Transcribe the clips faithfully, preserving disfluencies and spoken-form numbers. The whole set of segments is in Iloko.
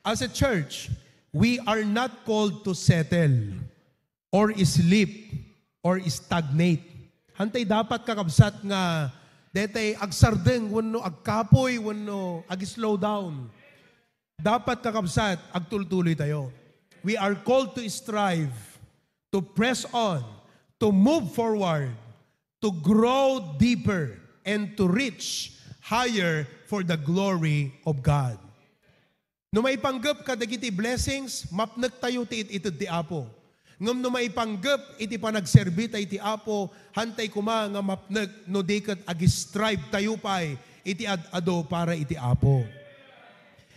As a church, we are not called to settle or sleep or stagnate. Hantay dapat, kakabsat, nga detay agsardeng wenno agkapoy wenno ag-slow down. Dapat, kakabsat, agtultuloy tayo. We are called to strive, to press on, to move forward, to grow deeper, and to reach higher for the glory of God. No maipanggep kadagiti blessings, mapnek tayo ti it-ited ti Apo. Ngem no maipanggep iti panagserbi tayo ti Apo, hantay koma nga mapnek no di ket ag-strive tayo pay iti ad-ado para iti Apo.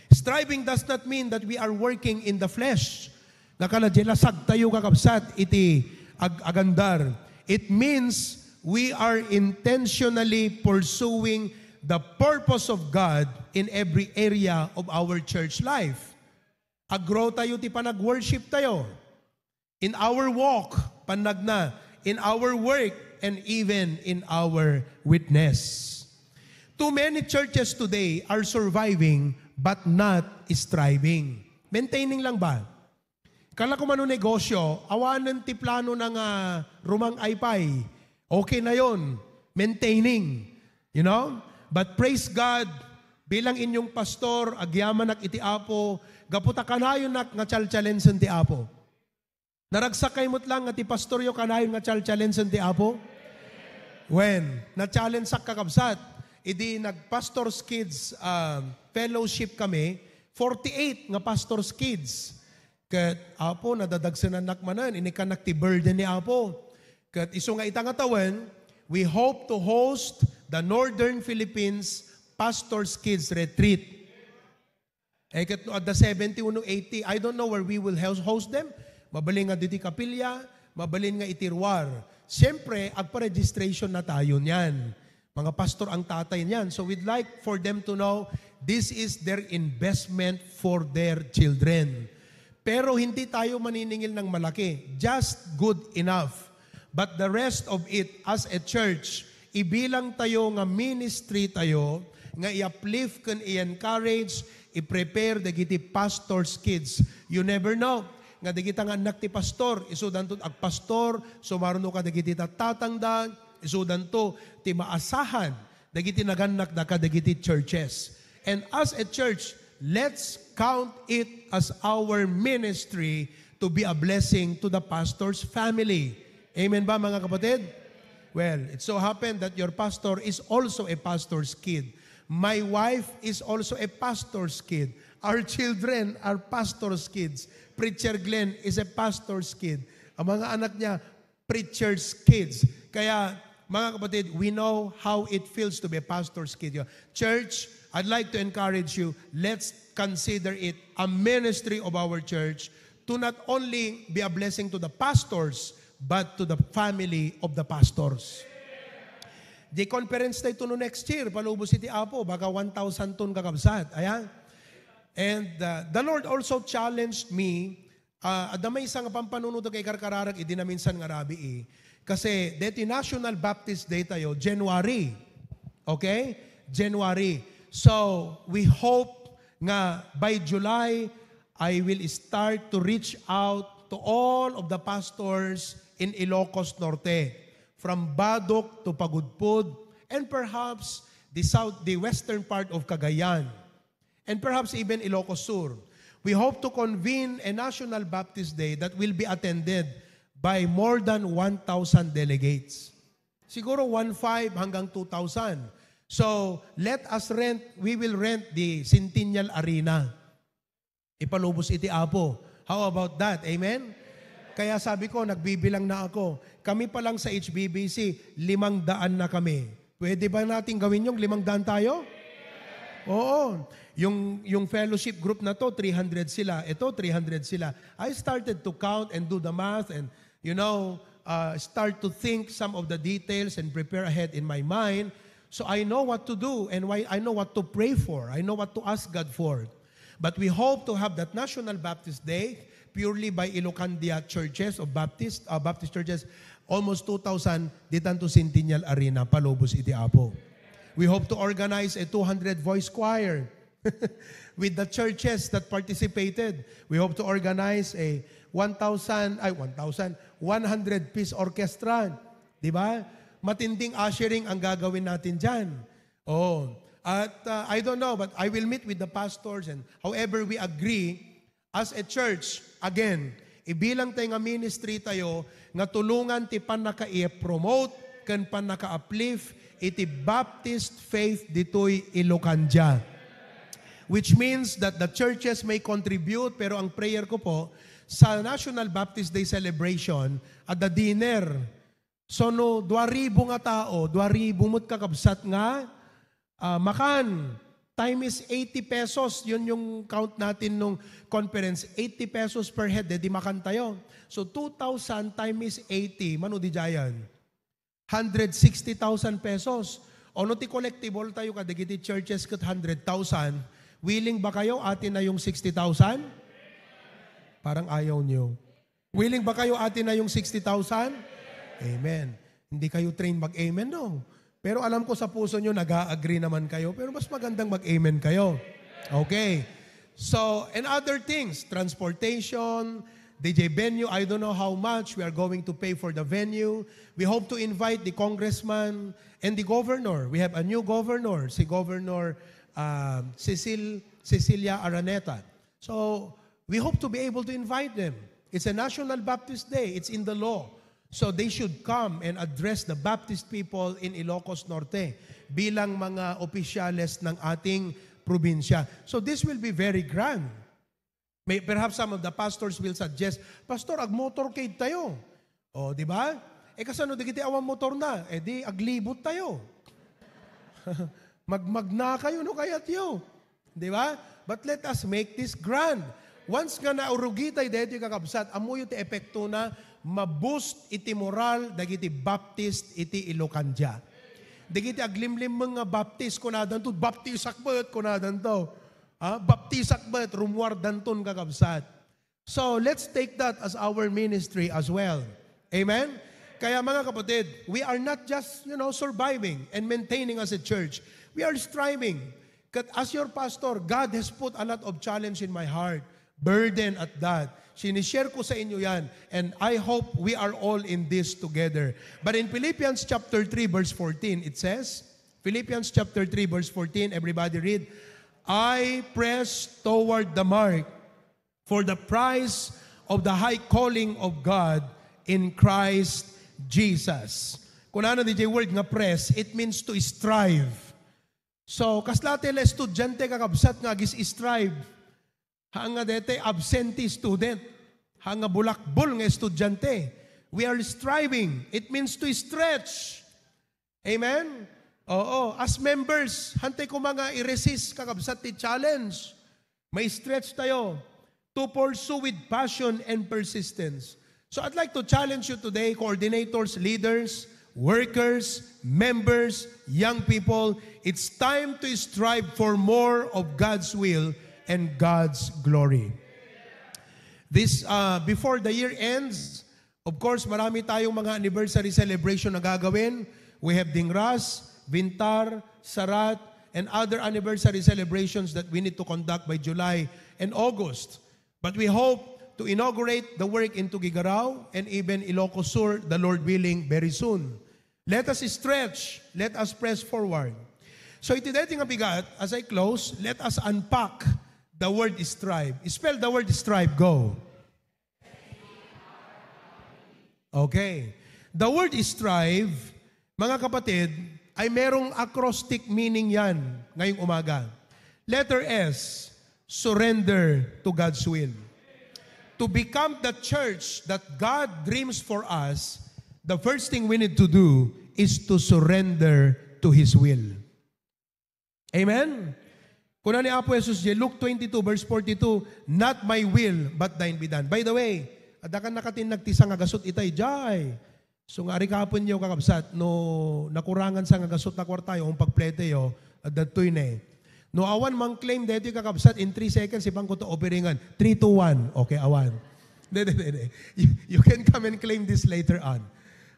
Striving does not mean that we are working in the flesh. Nga kala di lasag tayo, kakabsat, iti ag-agandar. It means we are intentionally pursuing the purpose of God in every area of our church life. Ag-grow tayo ti panag-worship tayo. In our walk, panagna, in our work, and even in our witness. Too many churches today are surviving but not striving. Maintaining lang ba? Kala ko mano negosyo, awanen ti plano na nga rumang-ay pay. Okay na yon. Maintaining. You know? But praise God, bilang inyong pastor, agyamanak iti Apo, gapu ta kanayonak nga challenge-challengen ti Apo. Naragsak kay met lang nga ti pastoryo kanayon nga challenge-challengen ti Apo? When, na-challenge-ak, kakabsat, idi nag-Pastor's Kids, um, Fellowship kami, forty-eight nga Pastor's Kids. Ket, Apo, nadadagsenannak manen, inikkannak ti burden ni Apo. Ket isu nga ita nga tawen, we hope to host the Northern Philippines Pastors Kids Retreat. Eh, ket no adda seventy wenno eighty, I don't know where we will house, host them. Mabalin nga ditoy kapilya, mabalin nga iti ruar. Siyempre, agpa-registration na tayo niyan. Mga pastor ang tatay niyan. So we'd like for them to know this is their investment for their children. Pero hindi tayo maniningil ng malaki. Just good enough. But the rest of it, as a church, ibilang tayo nga ministry tayo, nga i-uplift ken i-encourage, i-prepare dagiti pastor's kids. You never know nga dagita nga annak ti pastor, isudanto agpastor, sumaruno kadagiti tattatangda, isudanto ti maasahan dagiti nagannakda kadagiti churches. And as a church, let's count it as our ministry to be a blessing to the pastor's family. Amen ba, mga kapatid? Well, it so happened that your pastor is also a pastor's kid. My wife is also a pastor's kid. Our children are pastor's kids. Preacher Glenn is a pastor's kid. Ang mga anak niya, preacher's kids. Kaya, mga kapatid, we know how it feels to be a pastor's kid. Church, I'd like to encourage you, let's consider it a ministry of our church to not only be a blessing to the pastors, but to the family of the pastors. Di conference tayo no next year, palubos iti Apo, baka one thousand ton, kakabsat. Ayan. And uh, the Lord also challenged me. Ah, adda maysa nga pampanunotek nga ikarkararag idi naminsan nga rabii. Kasi deti National Baptist Day tayo, January. Okay? January. So, we hope nga by July, I will start to reach out to all of the pastors in Ilocos Norte, from Badoc to Pagudpud, and perhaps the south, the western part of Cagayan, and perhaps even Ilocos Sur. We hope to convene a National Baptist Day that will be attended by more than one thousand delegates. Siguro one five hanggang two thousand. So, let us rent, we will rent the Centennial Arena. Ipalubos iti Apo. How about that? Amen? Kaya sabi ko, nagbibilang na ako. Kami pa lang sa H B B C, limang daan na kami. Pwede ba natin gawin yung limang daan tayo? Oo. Yung, yung fellowship group na to, three hundred sila. Ito, three hundred sila. I started to count and do the math and, you know, uh, start to think some of the details and prepare ahead in my mind. So I know what to do and why I know what to pray for. I know what to ask God for. But we hope to have that National Baptist Day purely by Ilocandia churches or Baptist, uh, Baptist churches, almost two thousand ditan to Centennial Arena, palubos iti Apo. We hope to organize a two hundred voice choir. with the churches that participated. We hope to organize a one thousand, ay, one thousand, one hundred piece orchestra. Di ba? Matinding ushering ang gagawin natin dyan. Oh, at uh, I don't know, but I will meet with the pastors and however we agree as a church, again, ibilang tayo nga ministry tayo nga tulongan ti pannaka-promote ken pannaka-uplift iti Baptist faith ditoy Ilocandia. Which means that the churches may contribute, pero ang prayer ko po, sa National Baptist Day celebration, at the dinner, so no, dua ribu nga tao, dua ribu met kakabsat nga ah, makan, time is eighty pesos. Yun yung count natin nung conference. Eighty pesos per head, eh, di makan tayo. So, two thousand time is eighty, mano di jayan? Hundred sixty thousand pesos. O no ti collectible tayo kadagiti churches ket hundred thousand, willing ba kayo atin na yung sixty thousand? Parang ayaw nyo. Willing ba kayo atin na yung sixty thousand? Amen. Hindi kayo train mag-amen, no? Pero alam ko sa puso nyo, nag-a-agree naman kayo. Pero mas magandang mag-amen kayo. Okay. So, and other things, transportation, D J venue, I don't know how much we are going to pay for the venue. We hope to invite the congressman and the governor. We have a new governor, si Governor uh, Cecil, Cecilia Araneta. So, we hope to be able to invite them. It's a National Baptist Day. It's in the law. So, they should come and address the Baptist people in Ilocos Norte bilang mga opisyales ng ating probinsya. So, this will be very grand. May, perhaps some of the pastors will suggest, "Pastor, agmotorcade tayo." O, di ba? E kasano dagiti awan motor na? E di aglibot tayo. Magmagna kayo no kayatyo. Di ba? But let us make this grand. Once nga naurugi tayo daytoy kakabsat, ammoyo ti epektona, ma-boost iti moral dagiti Baptist iti Ilocandia. Dagiti aglimlimmeng nga Baptist, kunadanto, "Baptisak met," kunadanto. Ah, "Baptisak met," rummuardanton kakabsat. So, let's take that as our ministry as well. Amen? Kaya mga kapatid, we are not just, you know, surviving and maintaining as a church. We are striving. Kat as your pastor, God has put a lot of challenge in my heart. Burden at that. Sinishare ko sa inyo yan. And I hope we are all in this together. But in Philippians chapter three, verse fourteen, it says, Philippians chapter three, verse fourteen, everybody read, "I press toward the mark for the prize of the high calling of God in Christ Jesus." Kunana di jay word nga press, it means to strive. So, kasla ti la estudiante kakabsat nga agis-strive. Haan nga dete absentee student. Haan nga bulakbol nga estudiante. We are striving. It means to stretch. Amen? Oo. As members, hantay ko mga i-resist kakabsat ti challenge. May stretch tayo to pursue with passion and persistence. So I'd like to challenge you today, coordinators, leaders, workers, members, young people. It's time to strive for more of God's will and God's glory. This uh, before the year ends, of course, marami tayong mga anniversary celebration na gagawin. We have Dingras, Vintar, Sarat, and other anniversary celebrations that we need to conduct by July and August. But we hope to inaugurate the work in Tuguegarao and even Ilocos Sur, the Lord willing, very soon. Let us stretch. Let us press forward. So iti daytoy nga bigat, as I close, let us unpack the word strive. Spell the word strive. Go. Okay. The word strive, mga kapatid, ay merong acrostic meaning yan ngayong umaga. Letter S, surrender to God's will. To become the church that God dreams for us, the first thing we need to do is to surrender to His will. Amen? Kuna ni Apo Jesus, di Luke twenty-two, verse forty-two, "Not my will, but thine be done." By the way, adda kan nakatinnag ti sangagasut itay, jay. So nga, arikapenyo, kakabsat, no nakurangan sangagasut a kuartayo, kung pagpleteyo, adda toy ne. No awan mang claim daytoy, kakabsat, in three seconds, ipan ko to offeringan. Three, two, one. Okay, awan. Hindi, hindi, hindi, hindi. You, you can come and claim this later on.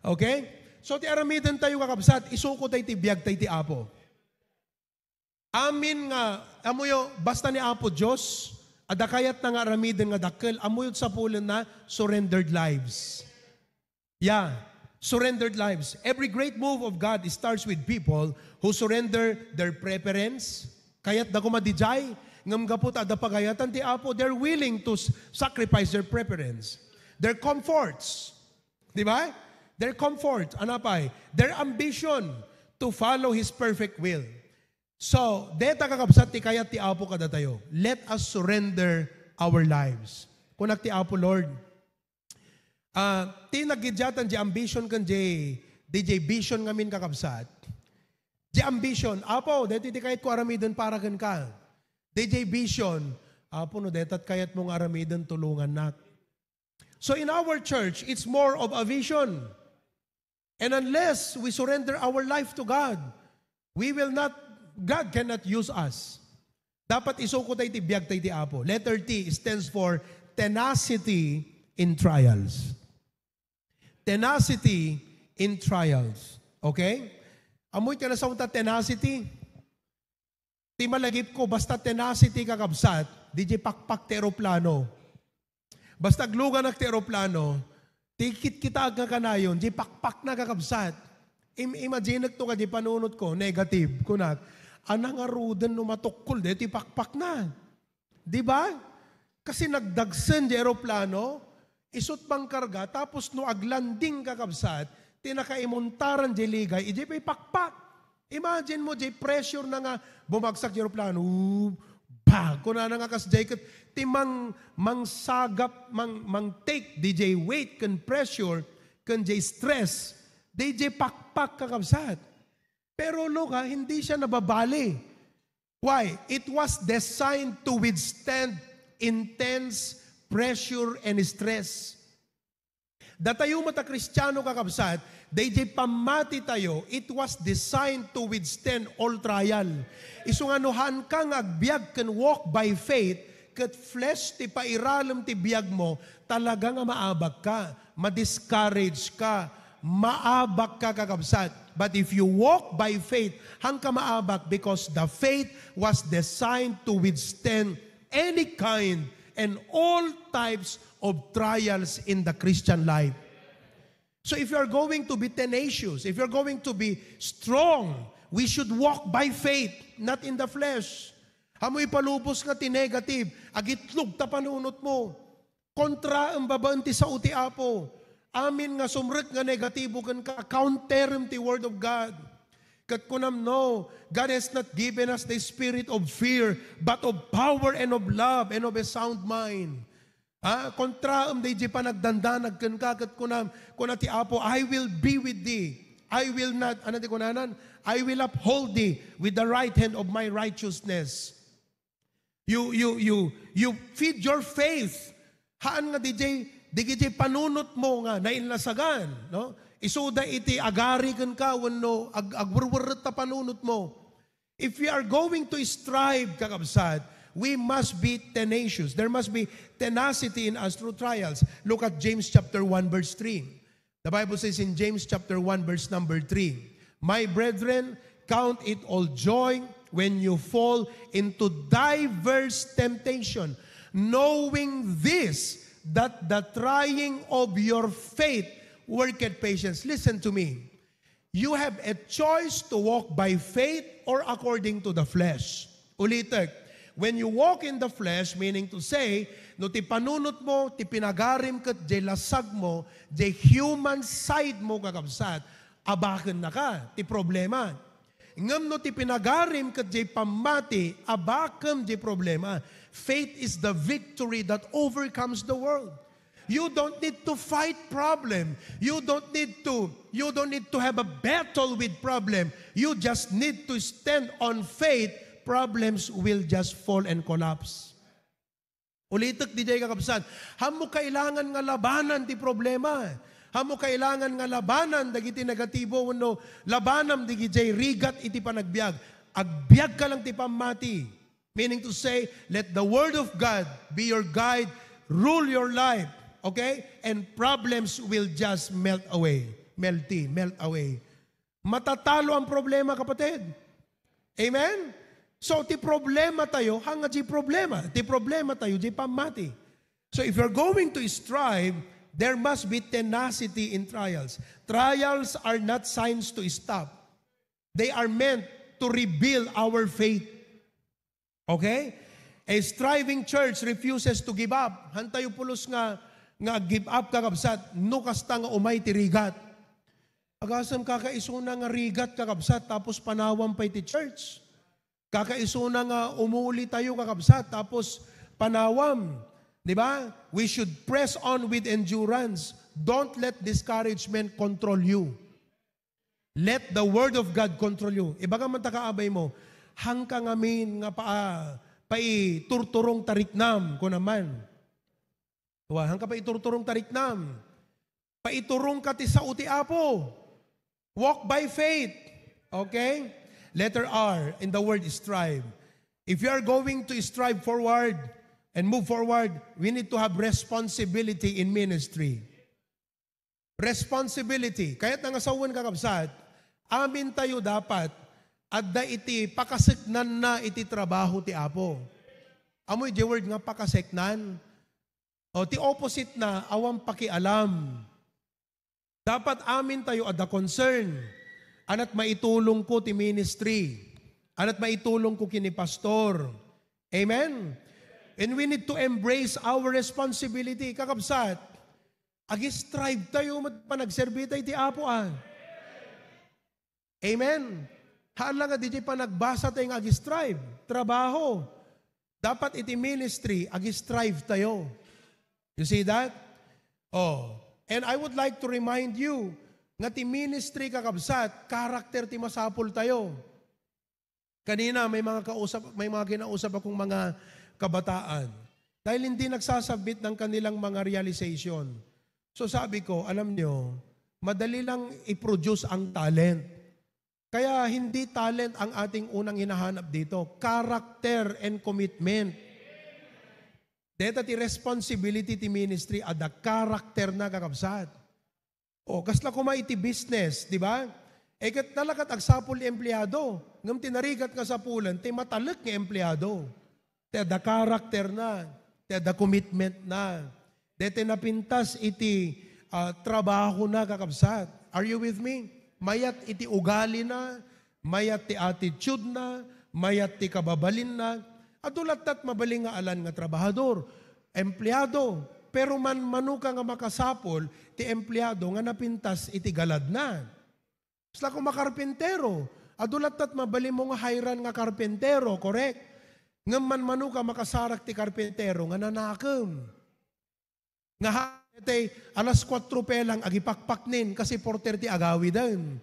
Okay? So, ti aramiden tayo, kakabsat, isuko tayo ti biag tayo ti Apo. Amin nga, amoyo, basta ni Apo Dios, adda kayatna nga aramiden nga dakkel, amoyo ti sapulenna, surrendered lives. Yeah, surrendered lives. Every great move of God starts with people who surrender their preference. Kayatda koma diay, ngem gapu ta adda pagayatan ti Apo, they're willing to s-, sacrifice their preference, their comforts. Di ba? Their comfort, ano pay? Their ambition to follow His perfect will. So, deta kakabsat ti kayat ti Apo kadatayo. Let us surrender our lives. Kunak ti Apo, Lord, ah, ti naggidiatan di ambition ken di, di, di vision ngamin, kakabsat. Di ambition, Apo, deti ti kayatko aramiden para kenka. Di, di vision, Apo, no detat kayatmo nga aramiden, tulongannak. So in our church, it's more of a vision. And unless we surrender our life to God, we will not, God cannot use us. Dapat isuko tayo ti biag tayo ti Apo. Letter T stands for tenacity in trials. Tenacity in trials. Okay? Amoy ka na sa tenacity? Ti malagipko, basta tenacity, kakabsat, di di pakpak ti eroplano. Basta agluganak ti eroplano, ti kitkitaak nga kanayon, di pakpak na, kakabsat. Im-, imaginek to ka di panunot ko, negative, kunak, "Ana ngaruden no matukkol, di ti pakpak na." Di ba? Kasi nagdagsen di eroplano, isut mangkarga, tapos no aglanding, kakabsat, ti nakaimuntaran di ligay, idi pay pakpak. Imagine mo, di pressure na nga, bumagsak di eroplano, "Ooh, bag," kunana nga kas di ket, ti mang-, mangsagap, mang-, mang-take di di weight ken pressure, ken di stress, di di pakpak, kakabsat. Pero look ha, hindi siya nababali. Why? It was designed to withstand intense pressure and stress. Datayo met a Kristiano, kakabsat, daydiay pammati tayo, it was designed to withstand all trial. Isu nga no haanka nga agbiag ken walk by faith, ket flesh ti pairalem ti biagmo, talaga nga maabak ka, ma-discourage ka, maabak ka, kakabsat. But if you walk by faith, haanka maabak because the faith was designed to withstand any kind and all types of trials in the Christian life. So if you are going to be tenacious, if you're going to be strong, we should walk by faith, not in the flesh. Amo ipalubos nga ti negative, agitlog ta panunot mo. Kontraem babaen ti sao ti Apo. Amin nga sumrek nga negatibo kenka, counterem ti Word of God. Ket kunam, "No, God has not given us the spirit of fear, but of power and of love and of a sound mind." Ah, kontraem daydi panagdandanag kenka, ket kunam, kuna ti Apo, "I will be with thee. I will not," ano ti kunanan? "I will uphold thee with the right hand of my righteousness." You, you, you, you feed your faith. Haan nga di jay, di jay panunot mo nga nainlasagan, no? Isuda iti agari kenka wenno ag-, agwerwerret ta panunot mo. If we are going to strive, kakabsat, we must be tenacious. There must be tenacity in us through trials. Look at James chapter one verse three. The Bible says in James chapter one, verse number three, "My brethren, count it all joy when you fall into diverse temptation, knowing this, that the trying of your faith worketh patience." Listen to me. You have a choice to walk by faith or according to the flesh. Ulitek, when you walk in the flesh, meaning to say, no ti panunot mo, ti pinagarim ket jay lasag mo, jay human side mo, kakabsat, abakennaka ti problema. Ngem no ti pinagarim ket jay pammati, abakem jay problema. Faith is the victory that overcomes the world. You don't need to fight problem. You don't need to, you don't need to have a battle with problem. You just need to stand on faith. Problems will just fall and collapse. Ulitek di jay, kakabsat. Haan mo kailangan nga labanan ti problema. Haan mo kailangan nga labanan dagiti negatibo wenno labanam dagiti rigat iti panagbiag. Agbiagka lang ti pammati. Meaning to say, let the word of God be your guide, rule your life, okay? And problems will just melt away. Melty, melt away. Matatalo ang problema, kapatid. Amen? So, ti problema tayo, hanga di problema. Ti problema tayo, di pammati. So, if you're going to strive, there must be tenacity in trials. Trials are not signs to stop. They are meant to rebuild our faith. Okay? A striving church refuses to give up. Hantayo pulos nga, nga give up, kakabsat, no kasta nga umay ti rigat. Agasem, kakaisuna nga rigat, kakabsat, tapos panawam pay ti church. Kakaisuna nga umuli tayo, kakabsat, tapos panawam. Di ba? We should press on with endurance. Don't let discouragement control you. Let the word of God control you. Ibaga man ta kaabay mo, hangka ngamin nga pa, paiturturong tariknam, kunaman. Wa, hangka paiturturong tariknam. Paiturong ka ti sao ti Apo. Walk by faith. Okay? Letter R in the word strive. If you are going to strive forward and move forward, we need to have responsibility in ministry. Responsibility. Kayat nga sawen, kakabsat, amin tayo dapat adda iti pakaseknanna iti trabaho ti Apo. Amoy di word nga pakaseknan? O, ti opposite na, awan pakialam. Dapat amin tayo adda concern. Anat maitulong ko ti ministry. Anat maitulong ko kini pastor. Amen? And we need to embrace our responsibility. Kakabsat, ag-strive tayo met panagserbi tayo ti Apo, ah. Amen? Haan lang nga diay panagbasa tayo nga ag-strive. Trabaho. Dapat iti ministry, ag-strive tayo. You see that? Oh. And I would like to remind you nga ti ministry, kakabsat, character ti masapul tayo. Kanina, may mga kausap, may mga kinausap akong mga kabataan. Dahil hindi nagsasabit ng kanilang mga realization. So sabi ko, alam nyo, madali lang i-produce ang talent. Kaya hindi talent ang ating unang hinahanap dito. Character and commitment. Deta ti responsibility ti ministry, adda character na, kakabsat. O, kasla koma iti business, di ba? E ket nalakat agsapul ti empleyado, ngem ti narigat nga sapulen, ti matalek nga empleyado. Ti adda character na, ti adda commitment na. Deta napintas iti, ah, trabaho na, kakabsat. Are you with me? Mayat iti ugali na, mayat ti attitude na, mayat ti kababalin na. Adu lattat mabalin nga alan nga trabahador, empleyado, pero manmano ka nga makasapul ti empleyado nga napintas iti galad na. Kasla koma karpintero, adu lattat mabalin mo nga hayran nga karpintero, korek? Ngem manmano ka makasarak ti karpintero nga nanakem. Nga ha, daytay, alas kuatro pa lang, agipakpaknen, kasi four thirty agawiden.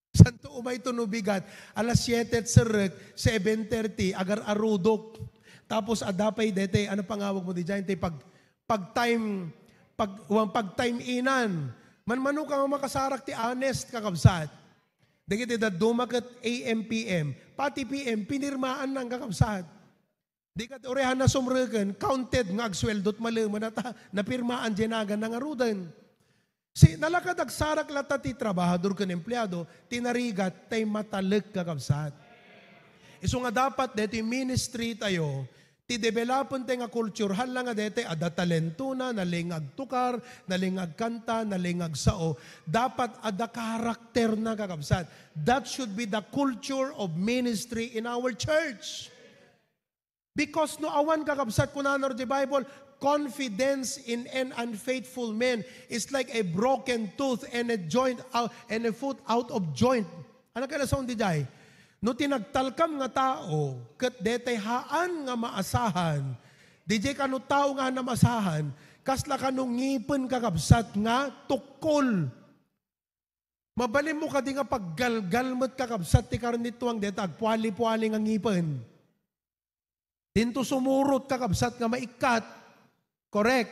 Santo umay to no bigat, alas siete et serrek, seven thirty, agar-arudok. Tapos adda pay daytay, ano pangawag mo diay, tay pag, pag time, pag, wan, pag time inan. Manmano ka nga makasarak ti honest, kakabsat. Dagiti dadduma ket A M P M, pati P M, pinirmaan nang kakabsat. Di ket uray hanna sumreken, counted nga agsueldot malemen a ta napirmaan diay naganna ngaruden. Si, nalakad agsarak latta ti trabahador ken empleado, ti narigat tay matalek, kakabsat. Isu nga dapat daytoy ministry tayo, ti development tayo nga culture, hala nga daytoy adda talentona, nalingag tukar, nalingag kanta, nalingag sao, dapat adda karakterna, kakabsat. That should be the culture of ministry in our church. Because no awan, kakabsat, kunana ti Bible, confidence in an unfaithful man is like a broken tooth and a joint out, and a foot out of joint. Ano kaya sa diay? No ti nagtalkam nga tao, ket daytay haan nga maasahan, diay kano tao nga haan nga maasahan, kasla kano ngipen, kakabsat, nga tukkol. Mabalin mo kadi nga paggalgal met, kakabsat, ti karnituang dayta agpuali-puali nga ngipen. Dinto sumurot, kakabsat, nga maikkat. Correct.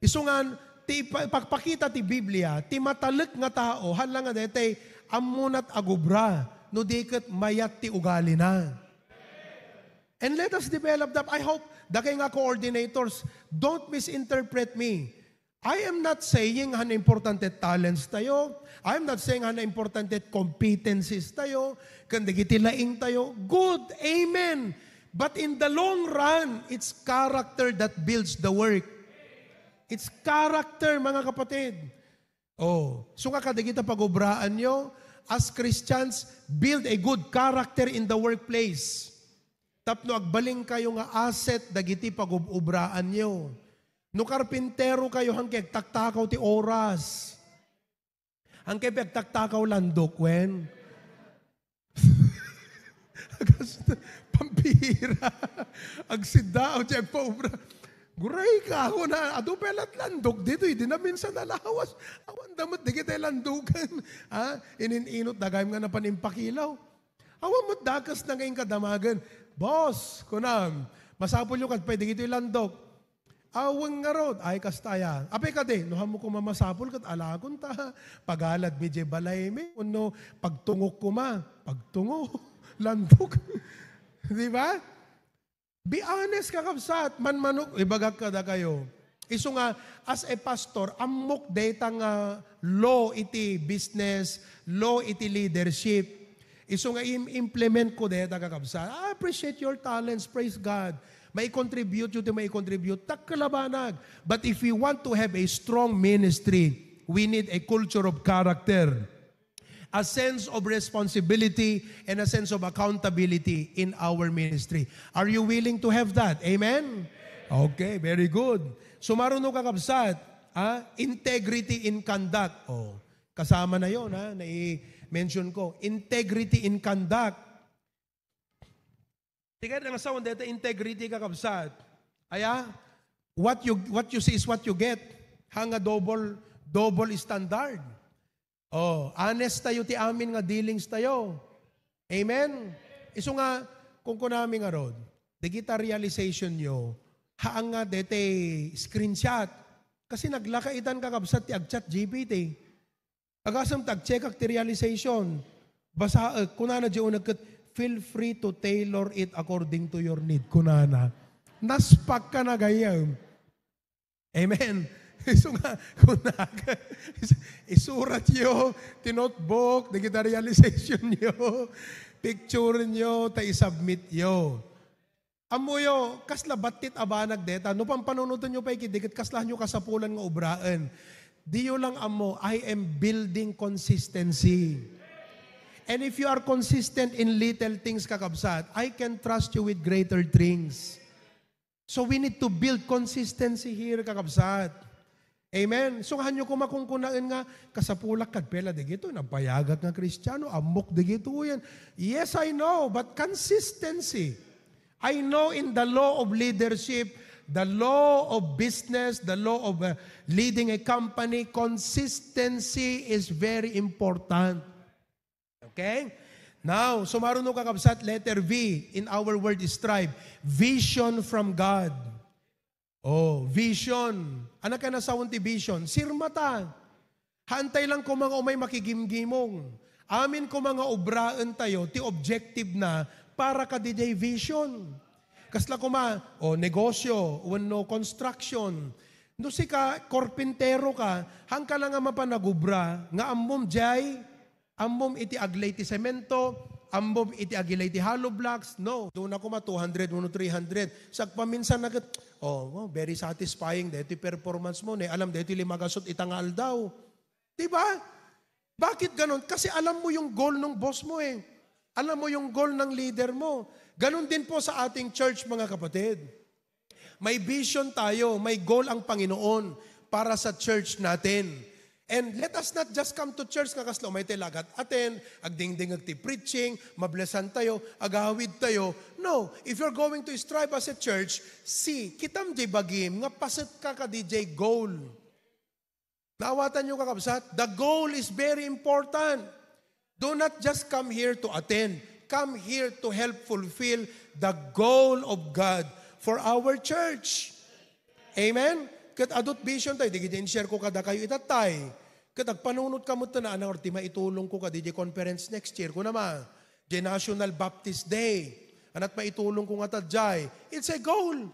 Isu ngan, ti ipa-, ipagpakita ti Biblia, ti matalek nga tao, hala nga daytay, ammonat agubra, no di ket mayat ti ugalina. And let us develop that. I hope, dakay nga coordinators, don't misinterpret me. I am not saying han importante talents tayo. I am not saying han importante competencies tayo. Ken dagiti laing tayo. Good. Amen. But in the long run, it's character that builds the work. It's character, mga kapatid. Oh, so nga kadagita pagubraanyo, as Christians, build a good character in the workplace. Tapno agbalin kayo nga asset dagiti pagub-ubraanyo. No karpintero kayo, hangkay agtaktakaw ti oras. Hangkay agtaktakaw landok, wen? Agas, pampira. Agsidda, o di agpaubra. Guray ka, ako na, adu pelat landok dito, hindi na minsan nalawas. Awan damot, di kita landukan. Ha? Inin-inot, dagayam nga napanimpakilaw. Awan mo dakas na ngayon kadamagan. Boss, kunam, masapul yung kadpay, di kita landok. Awan ngarud, ay kasta ya. Apay kadi, no hamo kuma masapul ket alagon ta. Pagalad mi diay balay mi, wenno pagtungok kuma, pagtungo, landok. Di ba? Be honest, kakabsat, manmanok, ibagak kadakayo. Isu nga, as a pastor, ammok dayta nga law iti business, law iti leadership. Isu nga im-, implement ko dayta, kakabsat. I appreciate your talents, praise God. Maikontribute yu ti maikontribute, dakkel a banag. But if we want to have a strong ministry, we need a culture of character, a sense of responsibility, and a sense of accountability in our ministry. Are you willing to have that? Amen? Okay, very good. So, maruno, kakabsat, ah, integrity in conduct. Oh, kasama na yon, ha? Nai-mention ko. Integrity in conduct. Ti kayat nga sawen dayta integrity, kakabsat. Aya, what you, what you see is what you get. Ha nga double, double standard. Oh, honest tayo ti amin nga dealings tayo. Amen? Isu nga, kung kunami ngarud, dagita realization yo, haan nga dayta screenshot. Kasi naglaka itan, kakabsat, ti ag-chat G P T. Agasem ta ag-checkak ti realization. Basaek, kunana di uneg ket, "Feel free to tailor it according to your need," kunana. Naspak ka na gayam. Amen. Isu nga, kunana, isurat yo, ti notebook, dagita realization yo, picture nyo, ta isubmit yo. Ammoyo, kasla battit a banag deta. No pampanunotenyo pay ketdi ket kaslayo kasapulan nga obraen. Diyo lang ammo, I am building consistency. And if you are consistent in little things, kakabsat, I can trust you with greater things. So we need to build consistency here, kakabsat. Amen. So, hanyo kumakungkunaen nga, "Kasapulak kad pela dagitoy, nagpayagak nga Kristiano, ammok dagitoy yan." Yes, I know, but consistency. I know in the law of leadership, the law of business, the law of, uh, leading a company, consistency is very important. Okay? Now, sumaruno, kakabsat, letter V in our word strive. Vision from God. Oh, vision. Ano ka nasawan ti vision? Sirmata. Haantay lang ko mga umay makigimgimong. Amin ko mga obraen tayo, ti objective na para ka didiay vision. Kasla kuma, o negosyo, wenno construction. No sika, korpintero ka, hangka lang nga mapanagubra, nga ammom jay, ammom iti aglay ti semento, ammom iti agilay ti hollow blocks. No, doon ako ma two hundred, uno three hundred. Sagpaminsan na ket, oh, oh, very satisfying dahil ti performance mo, ne, alam dahil ti limagasot ita nga aldaw. Di ba? Bakit ganon? Kasi alam mo yung goal ng boss mo eh. Alam mo yung goal ng leader mo. Ganon din po sa ating church, mga kapatid. May vision tayo, may goal ang Panginoon para sa church natin. And let us not just come to church nga kasla umay tayo lagat attend, agdingdingag ti preaching, mablesan tayo, agawid tayo. No, if you're going to strive as a church, see, kitam jay bagim nga paset ka ka diay goal. Naawatan niyo, kakabsat? The goal is very important. Do not just come here to attend. Come here to help fulfill the goal of God for our church. Amen? Ket adut vision tayo, di gidi in-share ko kadakayo itatay. Ket agpanunot ka met na, "Ano ti maitulong ko kadi di conference next year?" Ko naman, di National Baptist Day. Anat maitulong ko nga tadjay? It's a goal.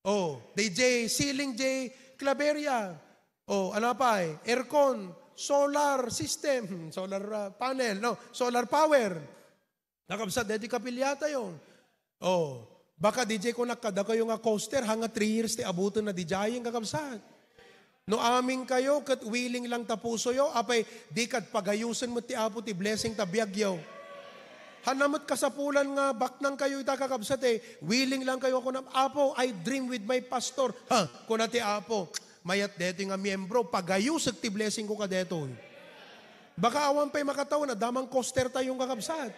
Oh, D J, siling J, Claveria. O, ano pay? Aircon, solar system, solar, ah, panel, no? Solar power. Kakabsat, deti kapiliatayo. O, baka D J ko nakadakayo nga coaster, hanga three years ti abuten na D J-en, kakabsat. No amin kayo, ket willing lang ta pusoyo, apay, di kad pagayusen met ti Apo ti blessing ta biagyo. Hana met kasapulan nga baknang kayo ita, kakabsat, eh. Willing lang kayo, kuna, "Apo, I dream with my pastor." Ha, kuna ti Apo, "Mayat detoy nga miyembro, pagayusek ti blessing ko kadetoy." Baka awan pay makatawen, adda man coaster tayo, kakabsat.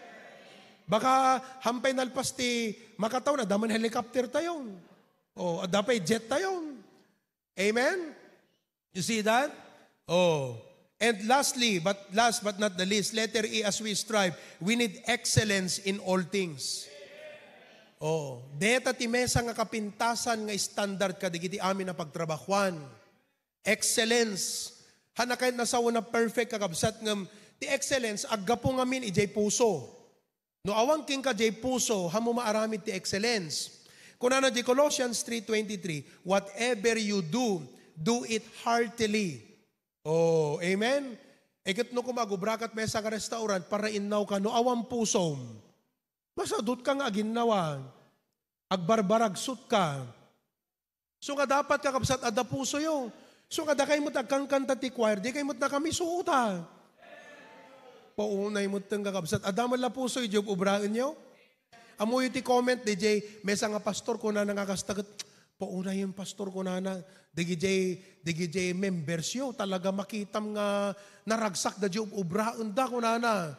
Baka hampay nalpas ti makatawen, adda man helicopter tayo. O, adda pay jet tayo. Amen? You see that? Oh. And lastly, but last but not the least, letter E, as we strive, we need excellence in all things. Oh, deta ti mesa nga kapintasan nga standard kadagiti amin a pagtrabahuan. Excellence. Hana kayat na sao na perfect, kakabsat, ngem ti excellence, aggapu ngamin idiay puso. No awan kenka diay puso, haanmo maaramid ti excellence. Kunana di Colossians three twenty-three, "Whatever you do, do it heartily." Oh, amen? Iket no koma agubrakat mesa nga restaurant, para innaw ka, no awan pusom, masadut ka nga aginnawa, agbarbaragsut ka. So nga dapat, kakabsat, adda pusoyo. So nga dakay met agkankanta ti choir, di kay met nakamisuot, a. Paunay met ten, kakabsat. Adda met la pusoyo, diay obraenyo. Ammoyo ti comment, D J, mesa nga pastor, kunana nga kasta ket, "Paunayen, pastor," kunana, "digidiay, digidiay members yo, talaga makitam nga naragsak da diay obraenda," kunana.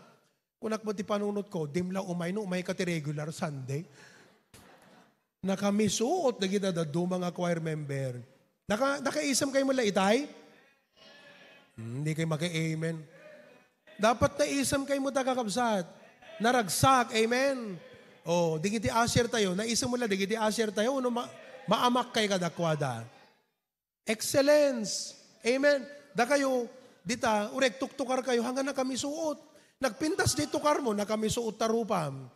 Kunak met ti panunotko, "Dim la umay no umay ka ti regular Sunday." Nakamisuot dagiti dadduma nga choir member. Naka-, nakaisem kayo met la itay? Hmm, di kayo maka-amen. Dapat naisem kayo met, kakabsat. Naragsak, amen. Oh, dagiti usher tayo, naisem met la dagiti usher tayo, no ma-, maamak kayo kadakuada. Excellence. Amen. Dakayo, dita, uray agtuktukar kayo, hanga nakamisuot. Nagpintas diay tukarmo, nakamisuot ta rupam.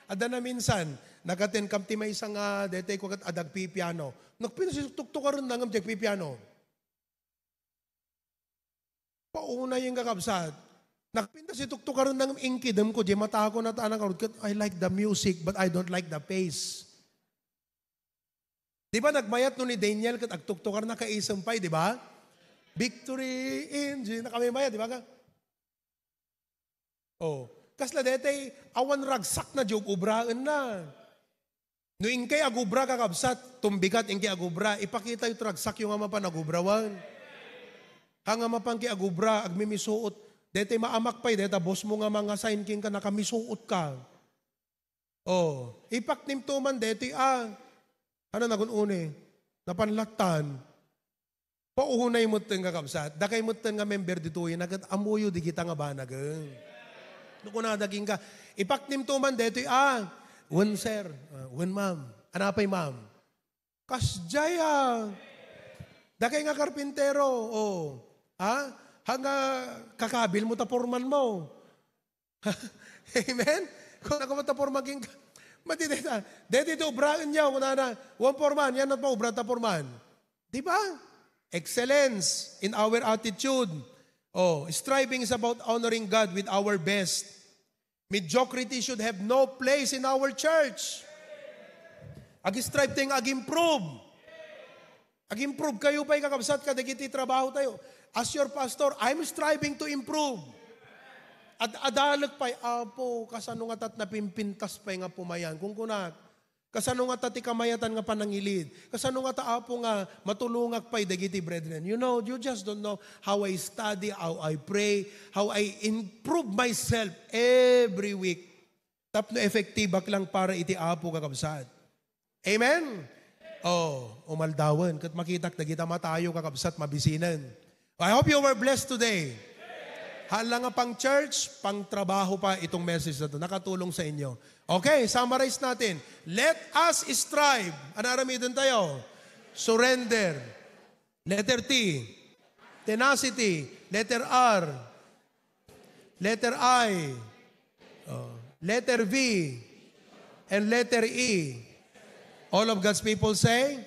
Adda naminsan, nag-attend kam ti maysa nga, daytoy ko ket adda agpipiano. Nagpintas diay tuktukarenna ngem diay agpipiano. Paunay nga, kakabsat. Nagpintas diay tuktukarenna ngem inkidemko diay matako, nataana ngarud ket, "I like the music, but I don't like the face." Di ba nagmayat no ni Daniel ket agtuktukar, nakaisem pay, di ba? "Victory in Je-," nakamaymayat, di ba ka? Oh, kasla daytoy, awan ragsak na diay obraenna. No inkay agubra, kakabsat, tumbikat inkay agubra, ipakitayo ti ragsakyo nga mapan agubrawan. Hanga mapan kay agubra, agmimisuot. Daytoy maamak pay, dayta boss mo nga manga-sign kenka, nakamisuot ka. Oh, ipaknimto man daytoy, a. Ano nagun-uni? Napanlattan. Paunay metten, kakabsat. Dakay metten nga member ditoy, naket ammoyo digita nga banagen. No kunada kenka, ipaknimto man daytoy, a. Wen, sir. A, wen, ma'am. Ano pay, ma'am? Kasdiay, a. Dakay nga karpintero, o. Ha? Hanga kakabil mo ta porman mo. Amen? Kung ako mataporman kenka, mati deta. Deti ti obraen niya, kunana, "Wen, porman, yan at maubra ta porman." Di ba? Excellence in our attitude. Oh, striving is about honoring God with our best. Mediocrity should have no place in our church. Ag-strive tayo nga ag-improve. Ag-improve kayo pay, kakabsat, kadagiti trabaho tayo. As your pastor, I'm striving to improve. Ad-adalek pay, "Apo, kasano nga tat napimpintas pay nga pumayan?" Kung kunak, "Kasano nga ta ti kamayatan nga panangilid? Kasano nga ta, Apo, nga matulongak pay dagiti brethren?" You know, you just don't know how I study, how I pray, how I improve myself every week. Tapno efektibak lang para iti Apo, kakabsat. Amen? Oh, umaldawen. Ket makitak dagita matayo, kakabsat, mabisinen. I hope you were blessed today. Hala nga pang church, pang trabaho pa itong message na to. Nakatulong sa inyo. Okay, summarize natin. Let us strive. Ano aramiden tayo? Surrender. Letter T, tenacity. Letter R, letter I, oh, letter V, and letter E. All of God's people say,